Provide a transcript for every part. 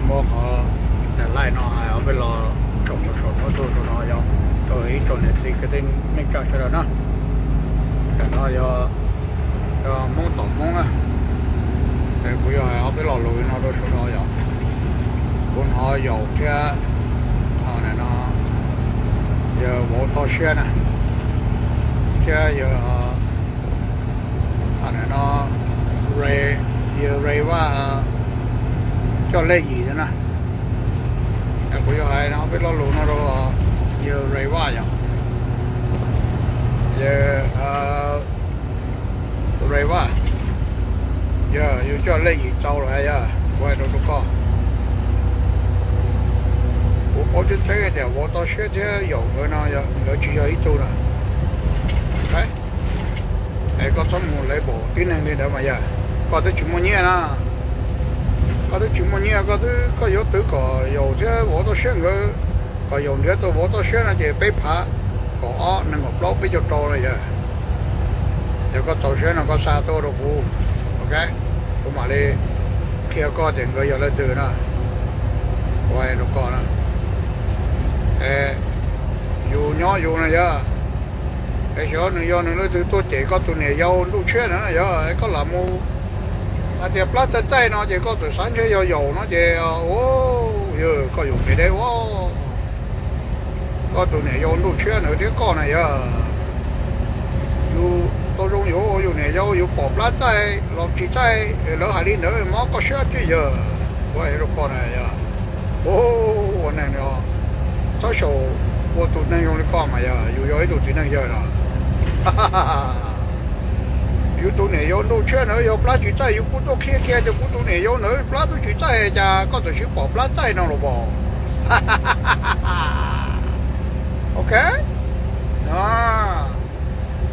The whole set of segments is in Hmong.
Ua qhov daim live no hais ob peb lo tsoom rau saum no, tuaj rau no yog rau ib tsoom niam txiv kwv tij neej tsa sawv daws na. Tam no yog Hmoob tom Hmoob na, es kuv yog hais ob peb lo lus no rau saum no yog kuv hnov Yaum thiab no yawg Vauv Toj Siab na, thiab yawg no Re, yawg Re Vaj Coj Lej Yim na. Kuv yuav hais no peb lo lus no rau yawg Re Vaj yom, yawg Re Vaj, yog yus coj Lej Yim tau lawm yog kuv hais rau rau koj. Kuv paub tseeb tseeb tias Vauv Toj Siab thiab Yaum nkawd no nkawd tsis yog ib tug na. Es koj txhob mus label tib neeg li ntawd mas yog koj twb tsis muaj nyiaj na. Koj twb tsis muaj nyiaj, koj twb, koj yuav twv kom Yaum thiab Vauv Toj Siab nkawd, kom Yaum nrhiav tau Vauv Toj Siab no ces peb phav, kaum ob, nees nkaum plaub, peb caug rau no yog. Yog koj txaus siab no koj xa tuaj rau kuv, ok, kuv mam li qhia koj tias nkawd yog leej twg na. Kuv hais rau koj na, yus nyob yus no yog, es xyov nws yog nws leej twg tuaj cem koj tus niam yau Ntuj Tshiab na yog, es koj lam mus hais tias plab txaij txaij no ces koj txawm xav ntshe yog Yaum no ces yog koj yuam kev deb ua. Koj tus niam yau Ntuj Tshiab ntawd thiab koj na yog, yus tau zoo yuav ua yus niam yau, yus pom plab txaij los tsis txaij lawv hais li ntawd mob koj siab twb yog. Kuv hais rau koj na yog, ua neeg no txhob xyaum ua tus neeg zoo li koj mas yog, yus yog ib tug txiv neej yawg no. Yus tus niam yau Ntuj Tshiab ntawd yog plab tsis txaij, yus kuj tuaj qhia kiag tias kuv tus niam yau ntawd plab twb tsis txaij, cas koj txawm sib pom plab txaij no los as? Ok,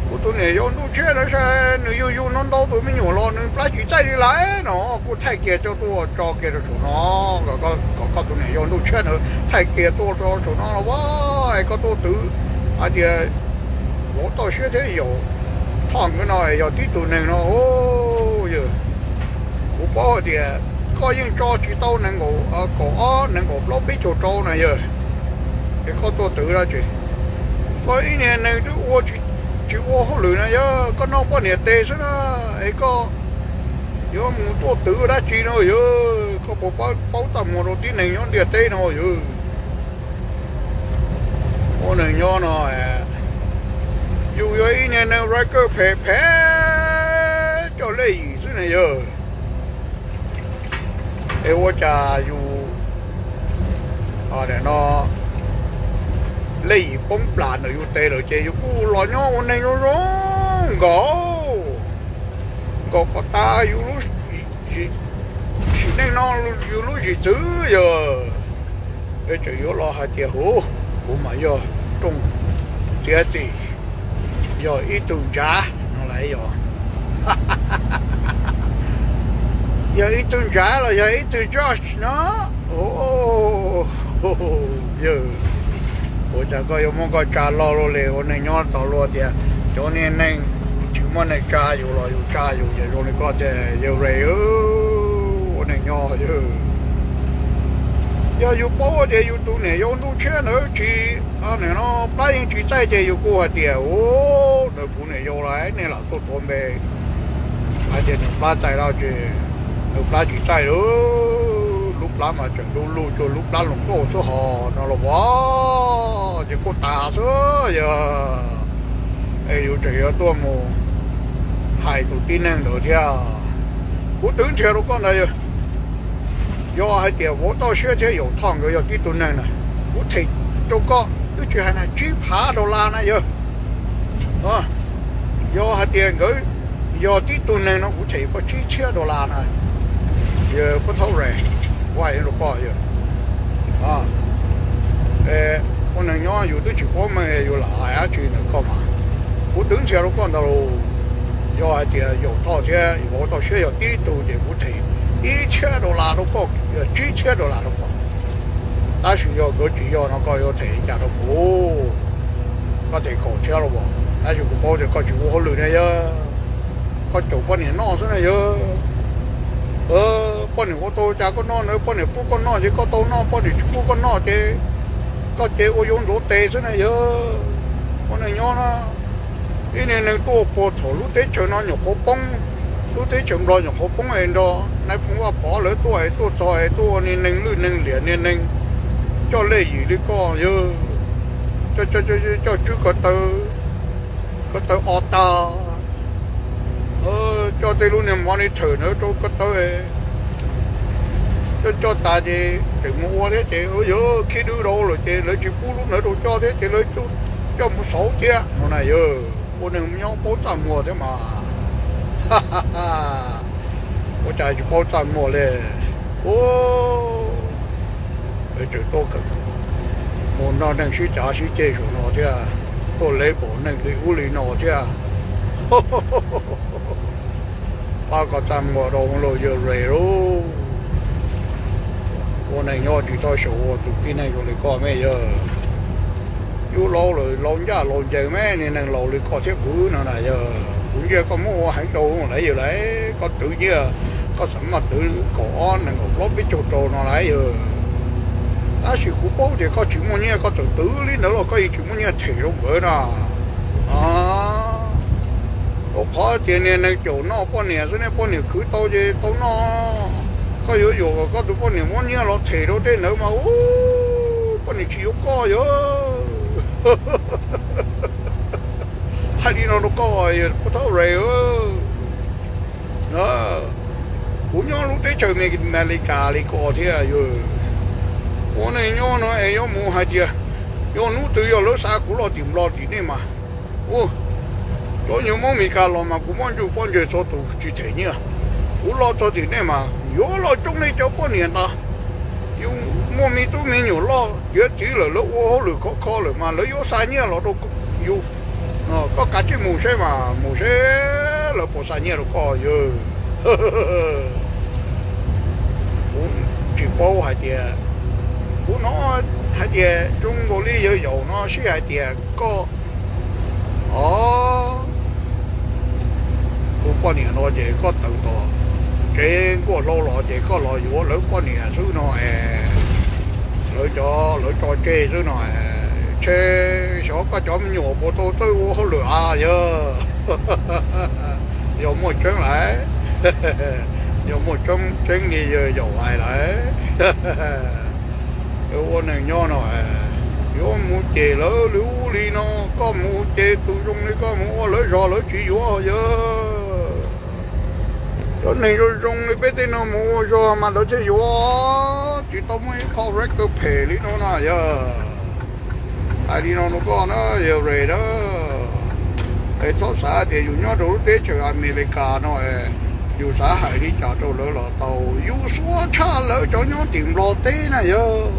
kuv tus niam yau Ntuj Tshiab ntawd saib nws yug yug no ntau tus me nyuam los nws plab tsis txaij li lawm no, kuj thaij kiag tuaj tso kiag rau saum no, kom koj tus niam yau Ntuj Tshiab ntawd thaij kiag tuaj rau saum no los as, es koj tuaj twv hais tias Vauv Toj Siab thiab Yaum Thoj nkawd no yog tib tug neeg no. Yog, kuv paub hais tias koj yeej tso tsis tau nees nkaum, kaum ob, nees nkaum plaub, peb caug rau na yog, es koj tuaj twv dab tsi? Koj ib niag neeg twb ua, tsis ua hauj lwm na yog, koj noj poj niam tes xwb na, es koj yuav mus tuaj twv dab tsi no yog? Koj puas paub txaj muag rau tib neeg nyob ntiaj teb no yog? Ua neeg nyob no, yus yog ib niag neeg writer phem phem, coj Lej Yim xwb ne yog. Es ua cas yus, no, Lej Yim poob plam ntawm yus tes lawm ces yus kuj los nyob ua neeg zoo zoo nkaus, nkaus kom tas yus lub sim neej no, yus lub zim txwv yog. Tseem yuav los hais tias hu, kuv mas yog rooj tiav txim, yog ib tug ntsav no las yog, yog ib tug ntsav los yog ib tug judge no. Yog, ua cas koj yuav muab koj tsa loj luaj li? Ua neeg nyob tau luaj tias cov niag neeg tsis muaj neeg tsa yus los yus tsa yus, ces zoo li koj tiag yawg Re. Ua neeg nyob yog, yog yus paub tias yus tus niam yau Ntuj Tshiab ntawd tsis, no, plab yeej tsis txaij ces yus kuj hais tias, u, ntawd kuv niam yau lawm, nej lam tuaj tuav npe hais tias nws plab txaij dab tsi, nws plab tsis txaij lawm, lub plab mas tseem dub lug cuag lub plab luj nkauj xwb hos no los as, ces kuj tas xwb yog. Es yus tseem yuav tuaj mus hais tus tib neeg ntawd thiab. Kuv twv nrhiav rau koj ntawd, yog hais tias Vauv Toj Siab thiab Yaum Thoj nkawd yog tib tug neeg na, kuv them rau koj twb tsis hais na tsib phav dollar na yog. Yog hais tias nkawd yog tib tug neeg no kuv them koj tsib txhiab dollar na. Yog, kuv thaub re, kuv hais rau koj yog, ua neeg nyob yus twb tsis paub meej yus lam hais dab tsi ntawm koj mas. Kuv twv nrhiav rau koj ntawd los, yog hais tias Yaum Thoj thiab Vauv Toj Siab yog tib tug ces kuv them ib txhiab dollar rau koj, yog tsib txhiab dollar rau koj. Tab sis yog nkawd tsis yog no koj yuav them li cas rau kuv? Koj them kaum txhiab los as, tab sis kuv paub tias koj tsis ua hauj lwm na yog, koj caum poj niam noj xwb na yog. Poj niam ua tau cas koj noj na, poj niam pub koj noj ces koj tau noj, poj niam tsis pub koj noj ces koj ces ua yuav ntxuav tes xwb na yog. Ua neej nyob na, ib niag neeg tuaj puag thaum lub teb chaws no nyuam qhuav poob, lub teb chaws Nplog nyuam qhuav poob es nrog nais phoo Vaj Pov lawv tuaj es tuaj txog es tuaj ua niag neeg lwj neeg liam niag neeg coj lej yim li koj yog, coj tswb ko taw, ko taw o tag, coj tej lub niag monitor ntawd rau ko taw, coj coj tas ces tseem mus ua thiab ces yog khib dwb rau lawm ces lawv tsis pub lub ntawd rau coj thiab ces lawv coj mus xauv thiab no na yog. Ua neeg nyob paub txaj muag thiab mas. Ua cas tsis paub txaj muag li. Ua, lawv tseem tuaj mus nrog neeg sib cav sib ceg saum no thiab, tuaj lev pom neeg li ub li no thiab. Pab kom txaj muag rau los yawg Ray lauj. Ua neej nyob tsis txhob xyaum ua tus tib neeg zoo li koj me yawg. Yus laus lawm, laus ncaj laus ncees me, niag neeg laus li koj thiab kuv no na yog, kuv ntsia koj muab ua heev rau lawm yawg lauj. Koj twv nyiaj, koj xav maj twv kaum ob nees nkaum plaub peb caug rau no lauj yawg. Tab sis kuv paub tias koj tsis muaj nyiaj, koj txawm twv li ntawd los koj yeej tsis muaj nyiaj them rau nkawd na. Rau qhov tias niag neeg caum noj poj niam xwb ne, poj niam khwv tau ces tau noj. Koj yuav yuam kom koj tus poj niam muab nyiaj los them rau tej ntawd mas, u, poj niam tsis yuav koj yog. Hais li no rau koj, pov thawj Ray, kuv nyob lub teb chaws Amelikas li koj thiab yog. Ua neej nyob no es yuav mus hais tias yog hnub twg yog lawv xa kuv los tim Nplog tim nej mas, u, cov nyuag Hmoob Amelikas los mas kuv muab ntsuj pob ntseg txhua tus tsis them nyiaj. Kuv los txog tim nej mas yuav los coob li cov poj niam ntawd. Yus muaj me tub me nyuam loj tiav txiv lawm, lawv ua hauj lwm khov kho lawm mas lawv yuav xa nyiaj los rau yus. Koj kav tsij mus seb mas, mus seb lawv puas xa nyiaj rau koj yog. Kuv tsis paub hais tias, kuv hnov hais tias zoo nkaus li yawg Yaum no sib hais tias koj, o, tus poj niam no ces koj tawm tom tsev nkuaj hlau los ces koj los yuav lawv poj niam xwb no es, lawv cov lawv tso tseg xwb no es, ntshe xyov koj cov me nyuam puas tau txawj ua hauj lwm a yog. Yog muaj tseeb lawm, yog muaj tseeb li yawg Yaum hais lawm, ua neeg nyob no yuav mus cem lawv li ub li no, koj mus ces tus zoo li koj mus ua lawv zog lawv tsis yuav yog. Cov neeg zoo zoo li peb tej no mus ua zog mas lawv thiaj yuav, tsis tau muaj ib qho record phem li no na yog. Hais li no rau koj na yawg Ray na, es txhob xav tias yus nyob rau lub teb chaws Amelikas no yus xav hais li cas rau lawv los tau. Yus xuab tshaj lawv cov nyob tim Nplog teb na yog.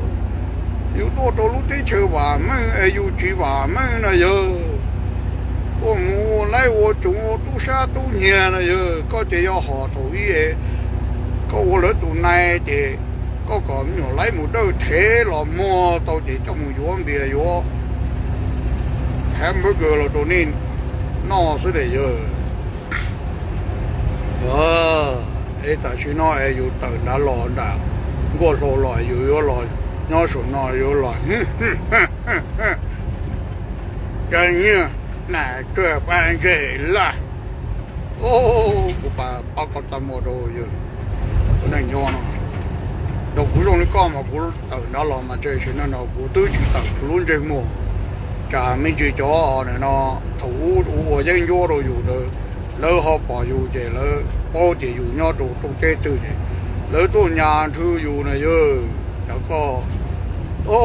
Yus tuaj rau lub teb chaws vam meej es yus tsis vam meej na yog. Tuaj mus ua laib ua tsuv ua tub sab tub nyiag na yog, koj ces yog hom thaum ub es koj ua lawv tus nai ces koj kom me nyuam laib mus dawj thev los muag tau ces coj mus yuav npias yuav hamburger los rau nej noj xwb ne yog. Es tam sim no es yus tawm nrad los nram nkuaj hlau los yus yuav los nyob saum no yuav los cas nyiaj nas tsuag pab ntseg laj. Kuv pab koj txaj muag rau yawg, kuv neej nyob no. Yog kuv zoo li koj mas kuv tawm nrad los mas tam sim no no kuv twb tsis tawm kuv lub ntsej muag. Tsam me ntsis cov no thaum ub ua yeeb ncuab rau yus ntawd, lawv ho pom yus ces lawv paub tias yus nyob rau rooj teb twg ces lawv tuaj nyas nrhw yus na yog. Cov koj, o,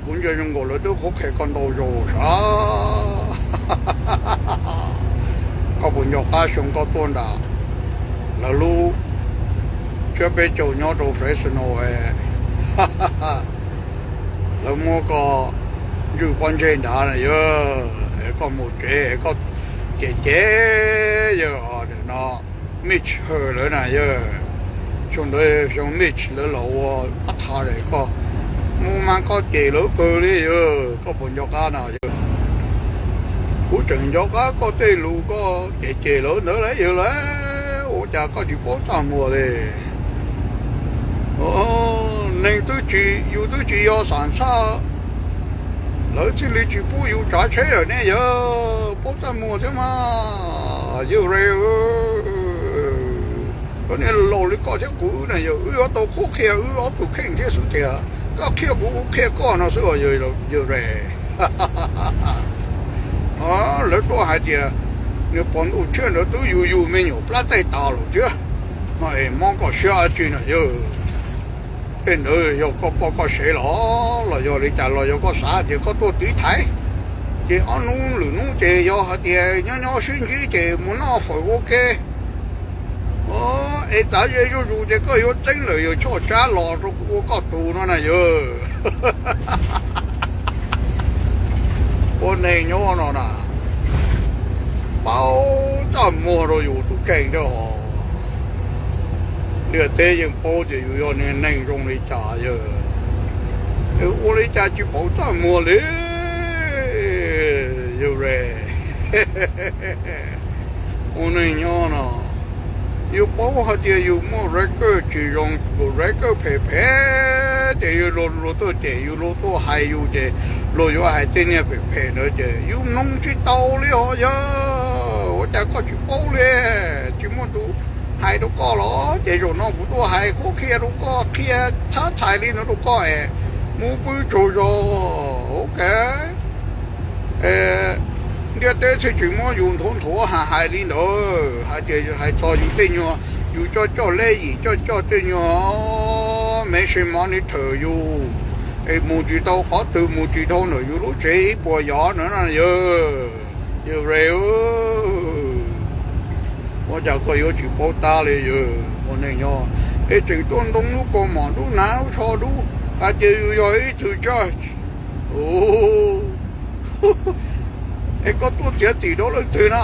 kuv ntsia zoo nkaus lawv twb qhuab qhia koj ntau zaus sav. Koj puas nco qab xyoo koj tuaj nram lawv lub tsiab peb caug nyob rau Fresno, lawv muab koj ntswj pob ntseg nrad na yog, es koj mus tsev es koj cem cem yawg no Mitch Hearn lawv na yog. Xyoo ntawd xyoo Mitch lawv los ua pab tha es koj mus mas koj cem lawv kawg li yog, koj puas nco qab na yog? Kuv tseem nco qab koj tej lus koj cem cem lawv ntawd lawm yog lawm, ua cas koj tsis paub txaj muag li. Neeg twb tsis, yus twb tsis yog xam xaj, lawv thiaj li tsis pub yus tsav tsheb lawm ne yawg. Paub txaj muag thiab mas yawg Ray. Koj niag laus li koj thiab kuv wb na yawg, wb yuav tau qhuab qhia wb ob tug kheej thiab xwb tiag. Koj qhia kuv, kuv qhia koj no xwb os yawg Ray. Lawv tuaj hais tias nws pom ntuj tshiab ntawd twb yug yug me nyuam plab txaij tas lawm thiab. No es mob koj siab dab tsi no yawg? Tej ntawd yog koj poj koj sev los, los yog li cas los yog koj xav tias koj tuaj tiv thaiv, ces ob hnub lwm hnub ces yog hais tias nyob nyob sib ntsib ces mus noj fawm ua ke. Es txav ze zuj zus ces koj yuav txeeb lawm yawg Choj Tsab los rau kuv ua koj tug no na yawg. Ua neeg nyob no na, paub txaj muag rau yus tus kheej thiab hos. Ntiaj teb yeej paub tias yus yog niag neeg zoo li cas yawg, es ua li cas tsis paub txaj muag li yawg Ray. Ua neeg nyob no, yus paub hais tias yus muaj record tsis zoo, tus record phem phem, ces yus luag tuaj cem yus, luag tuaj hais yus ces luag yuav hais tej niag phem phem ntawd ces yus mloog tsis tau li os yawg. Ua cas koj tsis paub li? Tsis muaj tus hais rau koj los? Ces zaum no kuv tuaj hais qhuab qhia rau koj, qhia txhab txhais li no rau koj es mus pw tsaug zog, ok. Ntiaj teb thiaj tsis muab yus nthuav nthuav hais hais li ntawd, hais tias hais txog yus tej nyuag, yus coj coj leb yim, coj coj tej nyuag me se mov ni thawm yus, es mus tsis tau qhov twg, mus tsis dhau ntawm yus lub tsev ib puas yov na yawg. Yawg Ray, ua cas koj yuav tsis paub tab li yawg? Ua neeg nyob es tseem tuaj ntoo lub kaus mom, lub hnav lub tsho dub, hais tias yus yog ib tug judge. Es koj tuaj txiav txim rau leej twg na?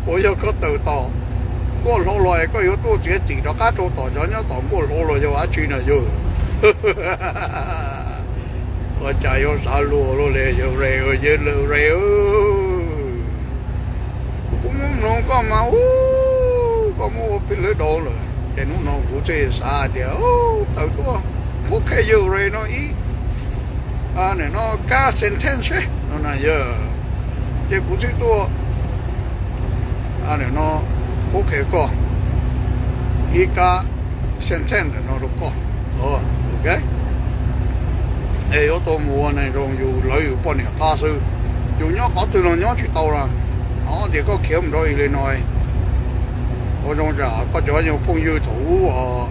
Puas yog koj tawm tom nkuaj hlau los es koj yuav tuaj txiav txim rov qab rau tom cov nyob tom nkuaj hlau los yog dab tsi na yawg? Ua cas yuav xav luag luaj li yawg Ray, yawg Ray. Kuv muab mloog koj mas, koj muab ua peb lawv daus lawm ces hnub no kuv thiaj xav tias tawm tuaj qhuab qhia yawg Ray no ib, no kab sentence seb no na yawg. Ces kuv thiaj tuaj no qhuab qhia koj ib kab sentence no rau koj. Es yuav tau mus ua neeg zoo, yus lawv yus poj niam qab xwb, yus nyob qhov twg los nyob tsis tau na. Hnov tias koj khiav mus rau Illinois, ua zoo tsam koj cov yog phooj ywg thaum ub os,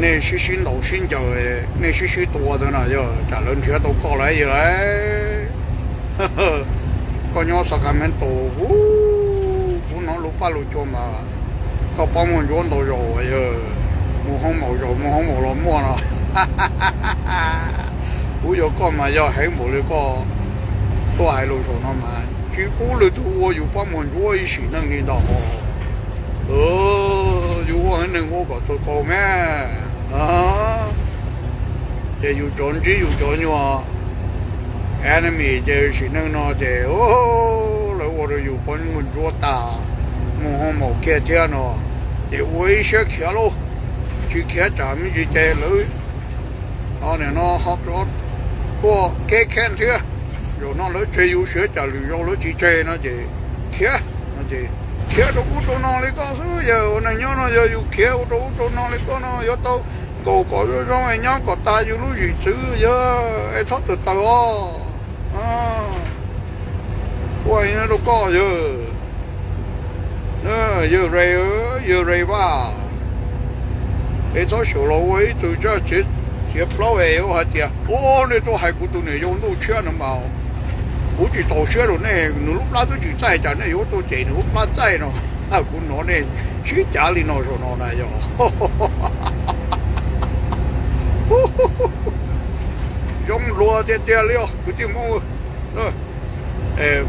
nej sib sib ntaus sib ncaws, nej sib sib tua ntawd na yog tsam lawv nrhiav tau koj lawm yawg lauj. Koj nyob Sacramento, kuv hnov lus paj lus cua mas koj pob muag ntsuab ntau zaus yawg, mus hoob maum zaus mus hoob maum los muaj no. Kuv yuav koj mas yog heev npaum li koj tuaj hais lus zaum no mas tsis pub leej twg ua yus pob muag ntsuab ib sim neej li ntag. Yus ua neeg ua kom txaus txaus me. Ces yus cov ntsib yus cov nyuag enemy ces sim neej no ces lawv ua rau yus pob muag ntsuab tag, mus hoob maum kiag thiab no, ces ua ib siab khiav lauj. Tsis khiav tsam me ntsis ces lawv no ho tuaj kev kheej thiab. Zaum no lawv tseg yus siav tsam lwm zaus lawv tsis tseg no ces khiav, khiav rau ub rau no li koj xwb yawg. Ua neeg nyob no yog yus khiav ua rau ub rau no li koj no yuav tau nkaum kom zoo zoo es nyob kom tas yus lub zwm txwv yawg, es txhob tawm tawm os. Ua rau koj yawg, yawg Ray, yawg Ray Vaj, es txhob xyaum los ua ib tug zaj txiav plaub es ua hais tias ua nej tuaj hais kuv tus niam yau ntuj tshiab no mas kuv tsis txaus siab rau nej, nws lub plab twb tsis txaij cas nej yuav tuaj cem nws lub plab txaij no. Kuv hnov nej sib cav li no zaum no na yog zoo luag tiag tiag li os kwv tij Hmoob.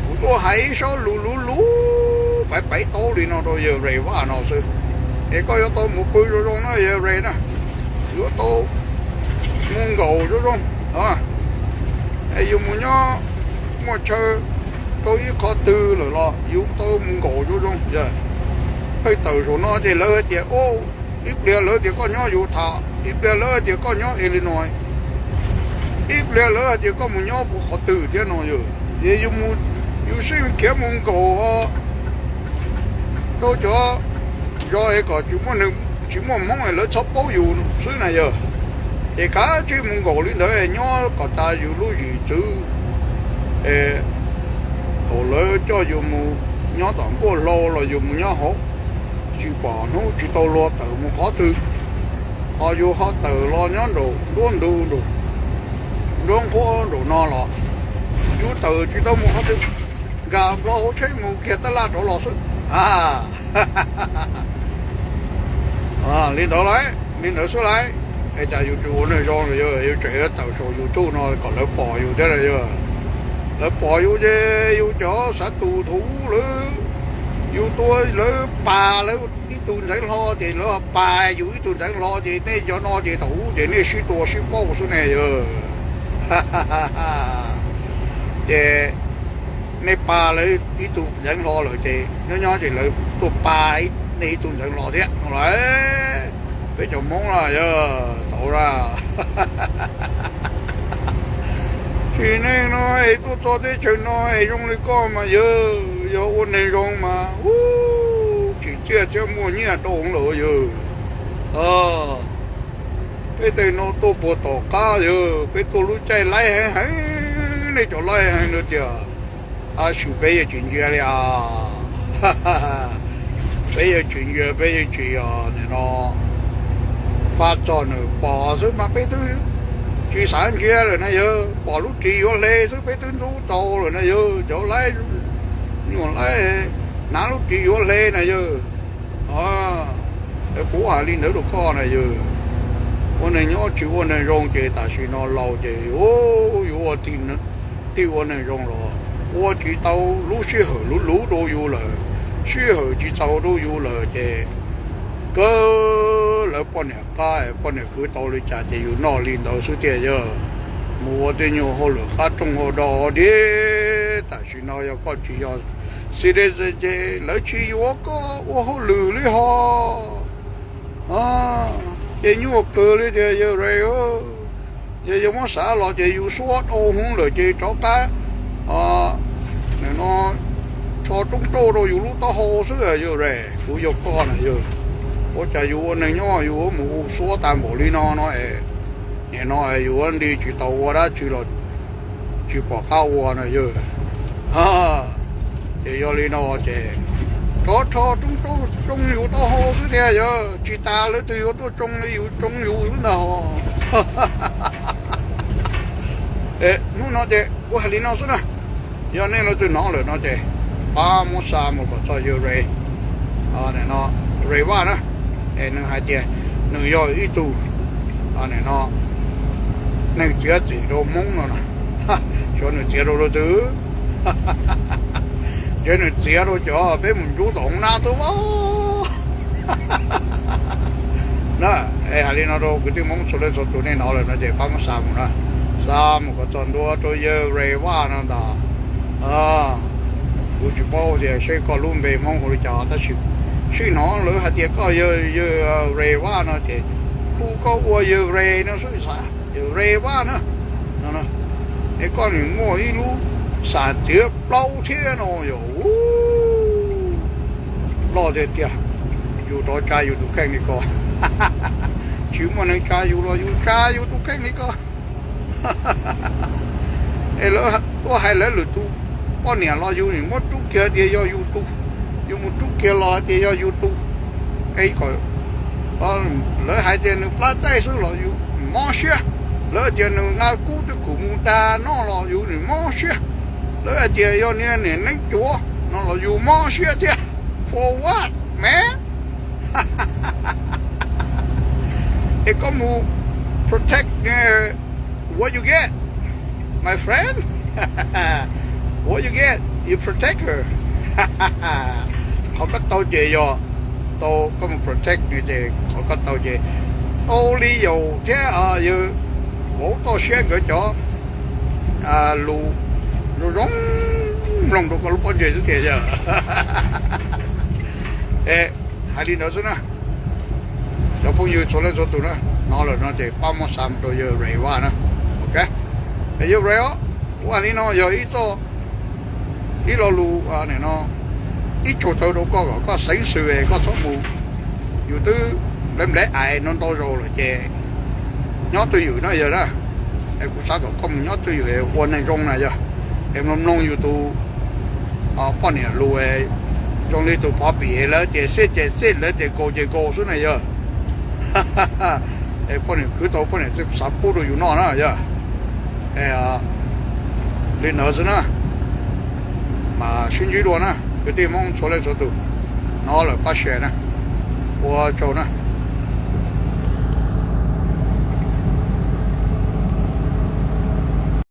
Kuv tuaj hais ib sob lus luv luv paiv paiv taub li no rau yawg Ray Vaj no xwb, es koj yuav tau mus pw zoo zoo na yawg Ray na, yuav tau mus nkaum zoo zoo, es yus mus nyob muaj chaw rau ib qho twg lawm los yus tau mus nkaum zoo zoo. Pheej tawm zaum no ces lawv hais tias ub, Ib pliag lawv tias koj nyob Utah, ib pliag lawv tias koj nyob Illinois, ib pliag lawv hais tias koj mus nyob puas qhov twg thiab no yog. Ces yus mus, yus sib khiav mus nkaum rau cov zos es kom tsis muaj neeg, tsis muaj Hmoob es lawv txhob paub yus xwb na yog. Ces kav tsij mus nkaum li ntawd nyob kom tas yus lub zim txwv, thaum lawv coj yus mus nyob tom nkuaj hlau los yus mus nyob hauv, tsis pom hnub tsis tau luag tawm mus qhov twg. Ho yus ho tawm los nyob nraum nruab ntug, nraum nruab nqhuab nraum no los yus tawm tsis tau mus qhov twg, nkag nplo hauv tsheb mus kiag tab laj rov los xwb. Li ntawd lauj, li ntawd xwb lauj. Es cas yus tsis ua neeg zoo los yog yus tseem tawm saum YouTube no kom lawv pom yus thiab los yog? Lawv pom yus ces yus cov xav tus thuv lawv, yus tua lawv pas lawv ib tug ntxeev hlo ces lawv pas yus ib tug ntxeev hlo ces nej cov no ces thaum ub ces nej sib tua sib pauj xwb ne yog. Ces nej pas lawv ib tug ntxeev hlo lawm ces nyob nyob ces lawv tuaj pas nej ib tug ntxeev hlo thiab no lauj. Peb cov Hmoob na yog tau a. Tsis neej no es tuaj txog teb chaws no es zoo li koj mas yog, yog ua neeg zoo mas ub, tsim txiaj thiab muaj nyiaj dau lawm yog. Peb tej no tuaj puag tom qab yog, peb tuaj lub caij laib heev heev, nej cov laib heev no tiag. Tab sis peb yuav tsis ntsia li os. Peb yuav tsis ntsia, peb yuav tsis os, nim no faj txog nws pom xwb mas peb twb tsis xav ntsia lawm na yog. Pom lub ris yuav hle xwb peb twb ntxub tau lawm na yog. Cov laib, nyuam laib hnav lub ris yuav hle na yog. Kuv hais li ntawd rau koj na yog, ua neeg nyob tsis ua neeg zoo ces tam sim no laus ces yus ua tij ua neeg zoo los ua tsis tau, lub sij hawm luv luv rau yus lawm, sij hawm tsis txaus rau yus lawm ces kawg lawv poj niam qab poj niam kwv tau li cas ces yus noj li ntawd xwb tiag yog. Mus ua tej nyuag hauj lwm qab rooj hauv dos diag. Tam sim no yog koj tsis yog citizen ces lawv tsis yuav koj ua hauj lwm li hos. Ces nyuaj kawg li tiag yawg Ray. Yog yog muab xav los ces yus suab dhau hwv lawm ces rov qab, nim no rho roob rauj rau yus lub taub hau xwb yawg Ray. Kuv yog koj na yog, ua cas yus ua neeg nyob yus mus ua suab tag npaum li no no es, nim no yus nti tsis tau ua dab tsi los tsis pom qab ua no yog. Ces yog li no ces rov rho roob rauj tsoo yus taub hau xwb tiag yog, tsis tas lawv twg yuav tuaj tsoo li yus tsoo yus xwb ntag. Hnub no ces kuv hais li no xwb na, yog nej leej twg hnov lawm no ces pab muab xa mus kom txog yawg Ray, Ray Vaj na, es nws hais tias nws yog ib tug, nim no neeg txiav txim rau Hmoob no na. Xyov nws txiav rau leej twg, ntshe nws txiav rau cov peb mus ntsub tom hoob nab xwb as. Na, es hais li no rau kwv tij Hmoob txhua leej txhua tus nej hnov lawm no ces pab muab xa mus na, xa mus kom txog ntua rau yawg Ray Vaj no ntag. Kuv tsis paub tias seb koj lub npe Hmoob hu li cas tab sis sij hnov lawv hais tias koj yog yawg Ray Vaj no ces hu koj ua yawg Ray no xwb xav, yawg Ray Vaj na. Es koj nim muaj ib lub xam txiav plaub thiab no yog loj tiag tiag. Yus rov tsa yus tus kheej li ko, tsis muaj neeg tsa yus los yus tsa yus tus kheej li ko. Es lawv tuaj hais lawv lwm tus poj niam los yus nim muab rub kiag tias yog yus tus, yus mus rub kiag los tias yog yus tus. Es kom lawv hais tias nws plab txaij xwb los yus mob siab, lawv tias nws nqa kub twb khum mus dag noj los yus nim mob siab, lawv hais tias yog niag niam neeb cuav no los yus mob siab thiab. For what, man? Es koj mus protect what you get, my friend. What you get, you protect her. Qhov koj tau ces yog tau, koj mus protect nws ces qhov koj tau ces tau li Yaum thiab yawg vauv toj siab nkawd cov lus zoo zoo mloog rau koj lub pob ntseg xwb tiag yog. Es hais li ntawd xwb na. Phooj ywg txhua leej txhua tus na, hnov lawm no ces pab muab xa rau yawg Ray Vaj na. Ok, yawg Ray os, ua li no yog ib txoj, ib lo lus no, ib tsaug taw rau koj kom koj xeeb xwm es koj txhob mus. Yus twb nplawv nplawv ais no ntau zaus lawm ces nyob twj ywm no yog na. Es kuv xav kom koj mus nyob twj ywm ua neeg zoo na yog. Es mloog mloog yus tus poj niam lus, zoo li tus pov pim lawv ces xij ces xij, lawv ces nkaus ces nkaus xwb na yog. Es poj niam khwv tau poj niam xav pub rau yus noj na yog. Li ntawd xwb na, mas sib ntsib dua na kwv tij Hmoob txhua leej txhua tus, hnov lawm pab share na, ua tsaug na.